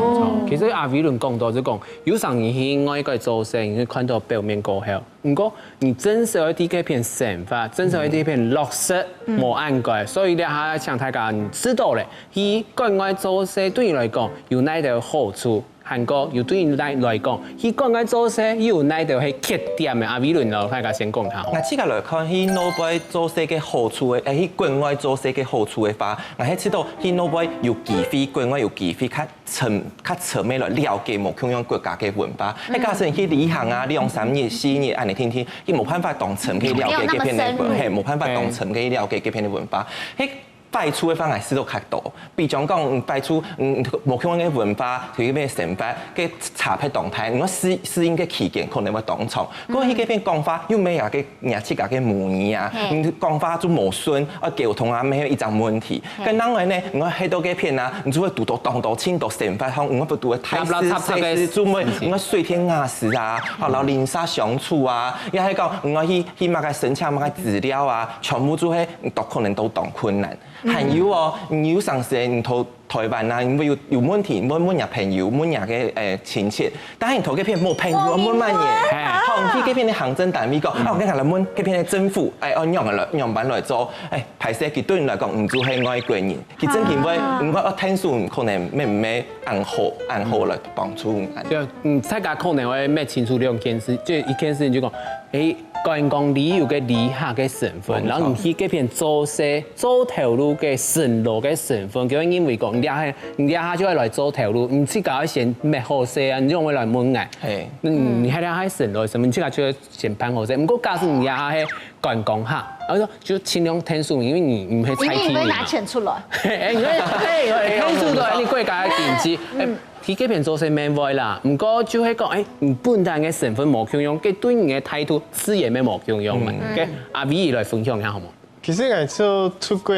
其實阿偉倫講到就講，有時候你去外國做事，你會看到表面過好，毋過你真實愛在該片生活，真實愛在該片落實，無恁該。所以這下請大家知道咧，去國外做事對你來講有哪兜好處，還過又對你來來講，去國外做事又有哪兜係缺點个？阿偉倫咯，大家先講下好。𠊎自家來看，去外國做事个好處个，誒，去國外做事个好處个話，𠊎係知道去外國有機會，國外有機會較深、較深个來了解無共樣國家个文化。誒，假使你去旅行啊，兩三日、四日恁樣定定，你無辦法當深去了解該片个文，沒有那麼深入嘿，無辦法當深去了解該片个文化。嘿，壞處个話，𠊎試到較多。比方講，嗯，壞處，嗯，無共樣个文化，佢个生活，个差別當大，你適適應个期間可能會當長。過去該片講話又無人个 人家自家个母語啊，你講話就無順，啊溝通啊，乜係一隻問題。該另外呢，你去到該片啊，你就會堵到當多、當多生活上，你會堵到大事、細事，就會你會水電瓦斯啊，好，然後鄰舍相處啊，也係講你去去麼个申請麼个資料啊，全部就係都可能都當困難。還有哦，你有常時你頭 台灣啊，因為有有問題，問問若朋友，問若个誒親戚，但係你頭該片無朋友，問麼人？好，你去該片个行政單位講，啊，𠊎今日來問該片个政府，誒，愛仰般來仰般來做，誒，歹勢，佢對你來講，毋就係外國人，佢正經會，毋過愛聽書，可能乜乜恁好恁好來幫助你。就嗯，大家可能會分清楚兩件事，就一件事情就講，誒，觀光旅遊个旅客个身份，然後你去該片做事，做頭路个巡邏个身份，佢會認為講，你這下你這下就愛來做頭路，你自家愛先辦好勢啊，你就會來問𠊎。嘿，嗯，你還這下巡邏个身份，你自家就愛先辦好勢。毋過假使你這下係觀光客，然後就盡量聽書，因為你毋係在地人嘛。因為你會拿錢出來。哎，你看，哎，哎，看出來你國家个經濟，哎，去該片做事免費啦。毋過就係講，哎，你本來个身份無共樣，該對你个態度自然乜無共樣嘛。該阿偉來分享一下好無？其實𠊎就出國，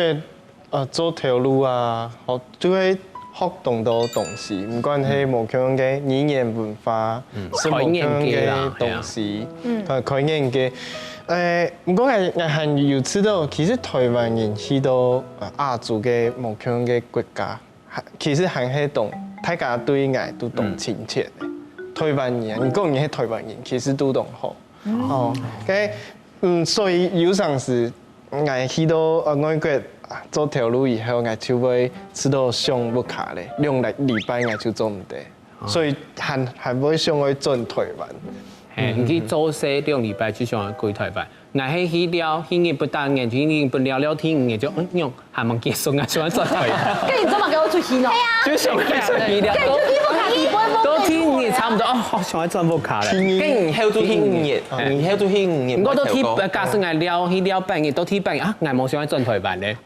呃，做頭路啊，學就會學當多東西，毋管係無共樣个語言文化，係無共樣个東西，呃，開眼界。誒，毋過𠊎𠊎還有知道，其實台灣人去到呃亞洲个無共樣个國家， 其實還係當大家對𠊎都當親切个。台灣人啊，你講你係台灣人，其實都當好。哦，該嗯，所以有常時𠊎去到呃外國做頭路以後，𠊎就會試著想屋下咧，兩禮禮拜𠊎就做毋得，所以還還會想愛轉台灣。嘿，你去做事兩禮拜就想愛歸台灣。 𠊎係去尞，去日本打眼，去日本尞尞天五日就，嗯，仰還吂結束啊，想愛轉台。該你做麼个愛出去呢？就想愛出去尞，都都天五日差毋多，哦，好想愛轉屋下咧。該你後就去五日，你後就去五日，毋過都天，假使𠊎尞去尞半日，都天半日啊，𠊎無想愛轉台灣咧。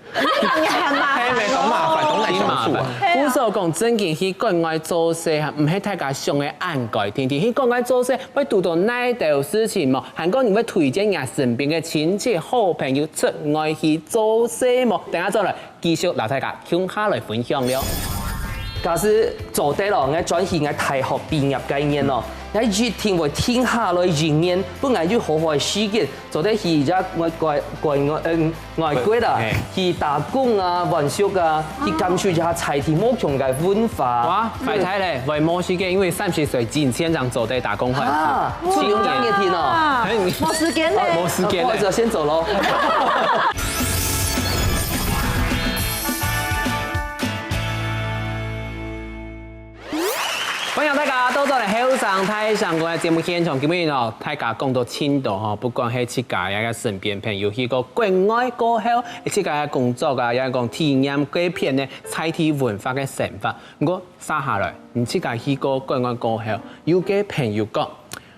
你很麻煩嘿，沒，當麻煩，當難相處啊。故所講，正經去國外做事哈，毋係大家想个恁該定定。去國外做事，會堵到哪兜事情無？還過你會推薦若身邊个親戚、好朋友出外去做事無？等下再來繼續摎大家共下來分享了。假使做得咯，𠊎轉去𠊎大學畢業該年咯，𠊎一定會定下來一年，分𠊎有好好个時間，做得去一隻外外外外，嗯， 外國啊，去打工啊，玩耍啊，去感受一下在地無共个文化。哇，壞忒咧，會無時間，因為三十歲之前正做得打工換宿。啊，出年正月天哦。啊，無時間咧。無時間咧不好意思，。先走嘍。歡迎大家都做了後生大聲公个節目現場，今日哦，大家講到盡多吼，不管係自家个身邊朋友去過國外過後，自家个工作啊，也講體驗該片呢在地文化个生活。毋過，接下來，你自家去過國外過後，有个朋友講，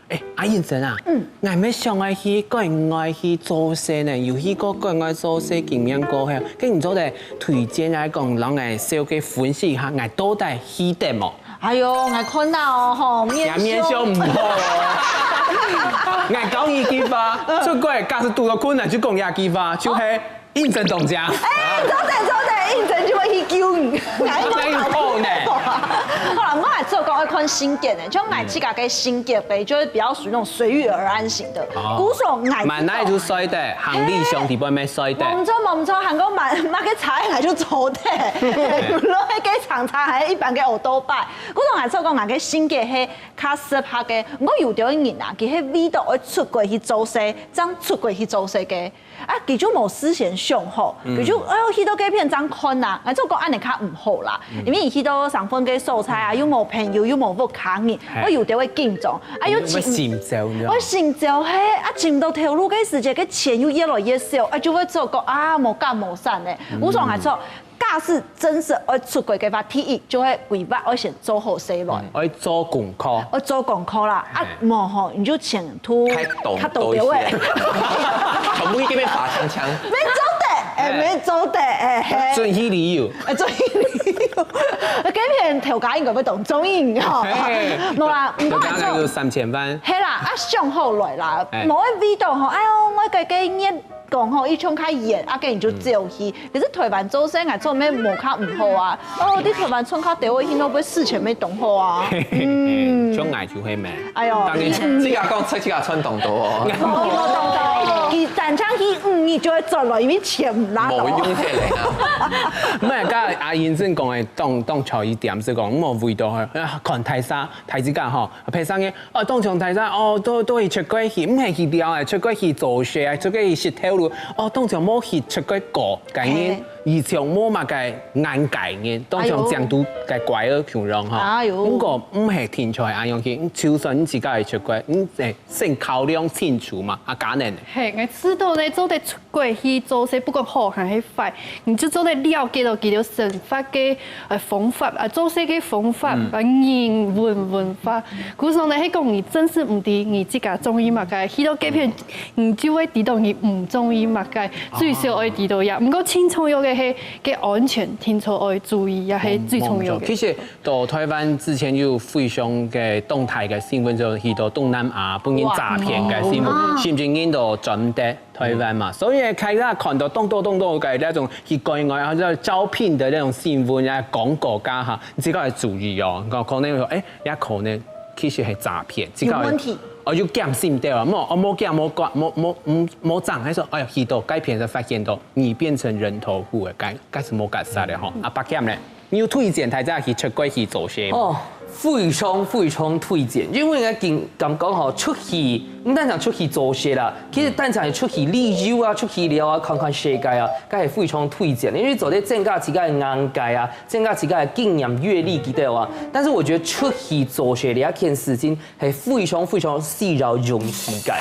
欸，阿英珍啊，嗯，𠊎乜想愛去國外去做事呢，有去過國外做事經驗過後，該你做得推薦來講，讓𠊎小可分析一下，𠊎到底去得無？哎喲，𠊎看到哦，吼，面也面相毋好哦。𠊎教你一句話，出國假使堵到困難就講這句話，就係應徵當家。哎，做得做得，應徵就會去救你。哪有好呢？好啦，我還做過愛看性格呢，就𠊎自家个性格个，就會比較屬於那種隨遇而安型的。哦，故所𠊎滿哪就睡得，行李箱底背乜睡得。無錯無錯，還過滿，滿个車𠊎就坐得，無論个長車還係一般个歐多拜。 故所𠊎做講𠊎个性格係較適合个，毋過有兜人啊，佢係為著愛出國去做事，正出國去做事个。啊，佢就無事先想好，佢就，哎喲，去到該片正看啊，𠊎做講恁樣較毋好啦，因為佢去到生份个所在啊，又無朋友，又無屋下人，會有兜會緊張，啊，又尋，會心焦，你知道嗎？會心焦，嘿，啊，尋毋到頭路个時節，个錢又越來越少，啊，就會做講啊，無結無煞呢。故所𠊎做 假使真實愛出國个話，第一就係規劃愛先做好勢來。愛做功課。愛做功課啦，啊，無吼，你就前途較多兜位。全部去該片發槍槍。無做得，欸，無做得，欸，嘿。準去旅遊。欸，準去旅遊。該片頭家應該會當中意你吼。無啦，毋過還做。有三千萬。係啦，啊，想好來啦，無愛為著吼，哎喲，𠊎个个月 講吼，一種較遠，啊，該你就走去。可是台灣做事，𠊎做乜無較毋好啊。哦，你台灣賺較多，去該片事情乜當好啊。嗯，像𠊎就係咩。哎喲，當然，自家講出自家賺當多哦。無，無當多。佢單淨去，嗯，你就會賺了，因為錢毋拉倒。無用起來啊。毋係，剛才阿英正講个，當當著一點係講，莫為著啊，看大儕，大自家吼，別儕个 哦，當像大家哦，都都係出國去，毋係去尞欸，出國去做事啊，出國去食頭路。哦，當像無去出國過，个人，以前無麼个眼界人，當像淨堵个乖仔共樣吼。毋過毋係定著恁樣去，就算你自家係出國，你得先考量清楚嘛，啊，可能。嘿，𠊎知道咧，做得出 國去做事，不管好還係壞，你就做得了解到佢兜生活个呃方法啊，做事个方法啊，人文文化。故所呢，係講你真實毋知你自家中意麼个，去到該片，你就會知道你毋中意麼个，最少愛知道呀。毋過盡重要个係个安全，定著愛注意，也係最重要个。其實到台灣之前有非常个動態个新聞，就去到東南亞，分人詐騙个新聞，甚至人都轉得 台灣嘛，所以大家看到當多當多个那種去國外，然後就招聘的那種新聞啊，廣告啊哈，你自家要注意哦。你看可能說，哎，也可能其實係詐騙，自家要，有問題。哦，有驚心掉啊，莫哦，莫驚，莫掛，莫莫嗯，莫講，還說，哎呀，去到該片就發現到你變成人頭戶了，該該係莫該煞了吼，啊，八點呢？ 你有推薦大家去出國去做事無？哦，非常非常推薦，因為𠊎感感覺吼，出去毋單淨出去做事啦，其實單淨係出去旅遊啊，出去尞啊，看看世界啊，該係非常推薦，因為做得增加自家个眼界啊，增加自家个經驗、閱歷，記得啊。但是我覺得出去做事這件事情係非常非常需要勇氣个，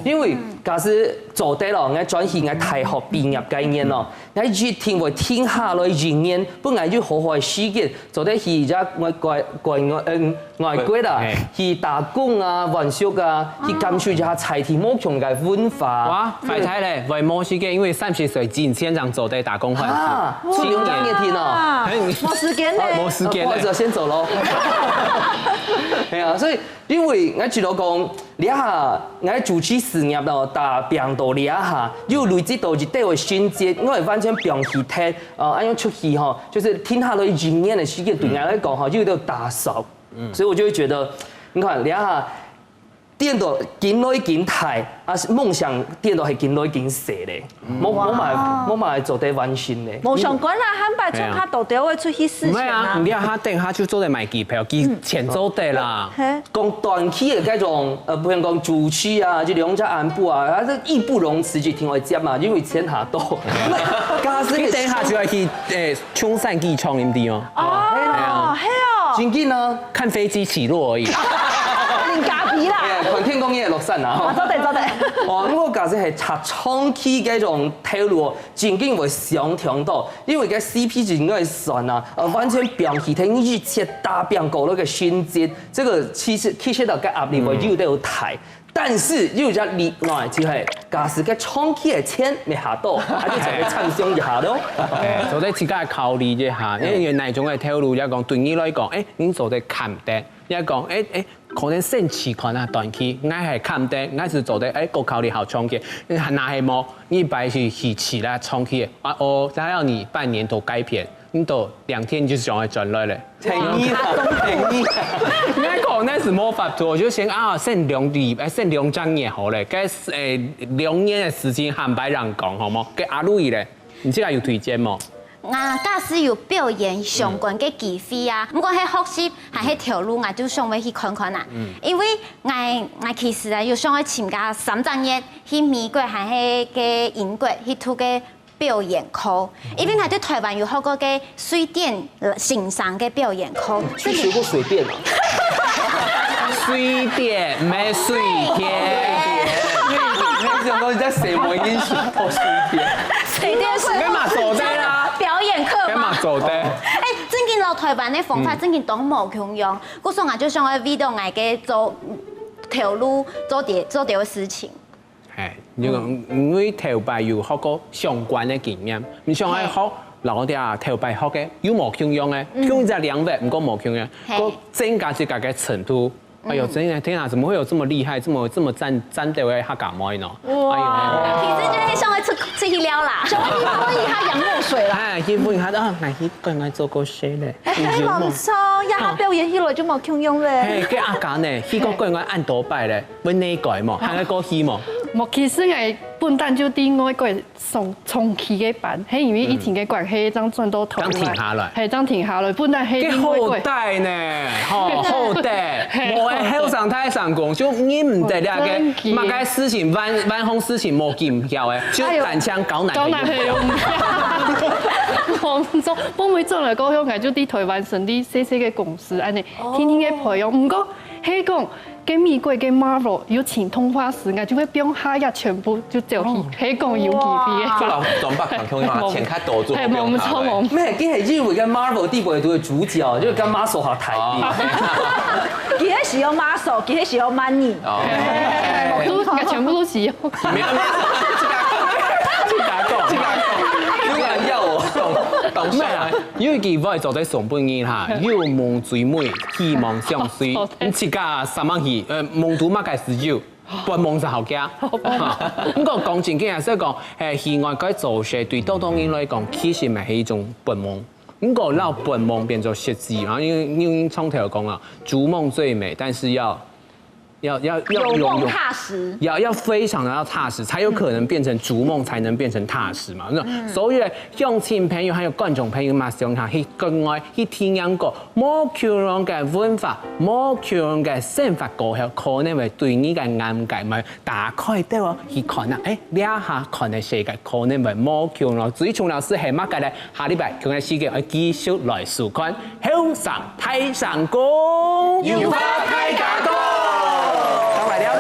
因為假使做得咯，𠊎轉去𠊎大學畢業該年咯， 𠊎一定會定下來一年，分𠊎有好好个時間，做得去一隻外外外外嗯外國啊，去打工啊、玩耍啊，去感受一下在地無共个文化。哇，壞忒咧，會無時間，因為三十歲之前正做得打工換宿。啊，出兩隻月天哦。無時間咧。無時間咧。不好意思，先走咯。係啊，所以 因為𠊎知道講，這下𠊎主持事業咯，打拚到這下，又累積到一定个成績，𠊎會完全放棄忒，呃，恁樣出去吼，就是定下來一年个時間，對𠊎來講吼，又有點打掃。所以我就會覺得，你看，這下變到緊來緊大，啊，夢想變到係緊來緊細咧。 無無嘛無嘛做得完成咧。無相關啦，下擺就較多兜會出去試試啊。毋係啊，你這下等下就做得買機票，機錢做得啦。講短期个該種，呃，比如講主持啊，就兩隻暗晡啊，佢係義不容辭一定愛接嘛，因為錢較多。假使你等下就愛去，誒，松山機場，你毋知哦？哦，係哦。真緊啊，看飛機起落而已。人家飛啦。哎呀，看天公爺落山啊。啊，做得，做得。哦，毋過假使係插唱戲該種頭路哦，真緊會傷痛到，因為該C P值應該算啊，呃，完全放棄忒一切打拚過來个成績，這個其實，其實个壓力會有點大。 但是又有一個例外，就係假使个唱戲个錢無下到，啊，就做得參詳一下咯。哎，做得自家考慮一下，因為哪種个頭路，要講對你來講，哎，你做得看得，你要講，哎，哎，可能先試看啊，短期，𠊎還看得，𠊎係做得，哎，過考慮好唱戲，那係無，你一擺係去試啦，唱戲，啊，哦，他要你半年多改變，你都兩天就想要轉來了。 便宜啦，便宜。你講該係無法度，就先啊，先兩禮，哎，先兩隻月好了，該，哎，兩年个時間坦白講，好無？該阿Louis咧，你自家有推薦無？啊，假使有表演相關个機會啊，毋管係學習還係頭路，𠊎就想要去看看啊。因為𠊎，𠊎其實啊，有想要尋个三隻月去美國還係个英國去讀个表演科，因為𠊎對臺灣有學過个瑞典，呃，先生个表演科。去學過水電啊？瑞典，毋係水電。你想講你在什麼音學過水電？水電是該嘛做得啦。表演課嘛。該嘛做得。哎，正經摎臺灣个方法，正經當無共樣。故所𠊎就想要為著𠊎个做頭路做點，做點个事情。 嘿，因為，因為頭擺有學過相關个經驗，你想愛學，摎這頭擺學个又無共樣个，共一隻領域，毋過無共樣，嘿。過增加自家个程度。哎喲，真的，天啊，怎麼會有這麼厲害、這麼，這麼讚，讚的个客家妹呢？哇。哎喲。其實就係想要出，出去尞啦。想要去潑一下洋墨水啦。哎，去問一下，啊，𠊎去國外做過事咧。哎，無錯，這下表演起來就無共樣咧。嘿，該阿嘉呢，去過國外恁多擺咧，問你改無，還愛過去無？無，其實𠊎本旦就在外國 上長期个班，係因為疫情个關係，正轉到臺灣。正停下來。係，正停下來，本來係該好另外一個。歹呢，吼，好歹，嘿。無个後生大成功，就認毋得了个，真的。麼个事情，萬，萬項事情無經驗个，就哎喲，單槍搞難搞難係用。工作，本來轉來過後，𠊎就在臺灣成立細細个公司，恁呢，哦。天天个培養。毋過，係講， 該美國个Marvel有請動畫師，𠊎就會放下一切全部就走去，哦。係講有機會个。哇。做老東北強強嘛，嘿，錢較多做，嘿，無錯，無錯。毋係，佢係因為該Marvel底背个主角，就係跟Marvel合台。哦。佢係需要Marvel，佢係需要money。哦。嘿，都，全部都需要。沒有，沒有，這個，這個，這個，這個，有人要我，懂，懂。毋係啦，有機會做得送分你哈，有夢最美，希望相隨。好的。你自家三萬二，呃， 夢到麼个時候，發夢就好驚。哈，毋過講正經，還係講，誒，戲外个做事對多多人來講，其實乜係一種發夢。毋過摎發夢變做實際啊，因為，因為上頭講啊，逐夢最美，但是要，要，要，要有夢踏實。要，要非常的要踏實，才有可能變成逐夢，才能變成踏實嘛。那所以呢，鄉親朋友還有觀眾朋友嘛，想下去國外去體驗過 無共樣个文化，無共樣个生活過後，可能會對你个眼界會打開到哦，去看啊，誒，這下看个世界可能會無共樣。最重要係麼个呢？下禮拜同樣時間愛繼續來收看《後生大聲公》。有話大家講。拜拜了，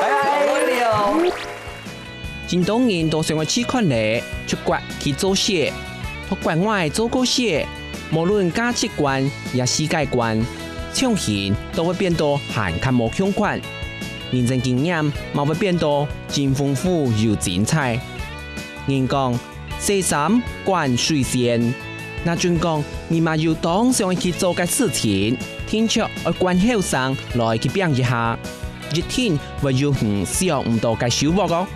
拜拜。 真多人都想愛試看咧，出國去做事，在國外做過事，無論價值觀也世界觀，情形都會變到還較無共款。人生經驗嘛會變到真豐富又精彩。人講，洗衫慣水仙，若準講你嘛有當想愛去做个事情，定著愛趁後生來去拚一下，一定會有你想毋到个收穫哦。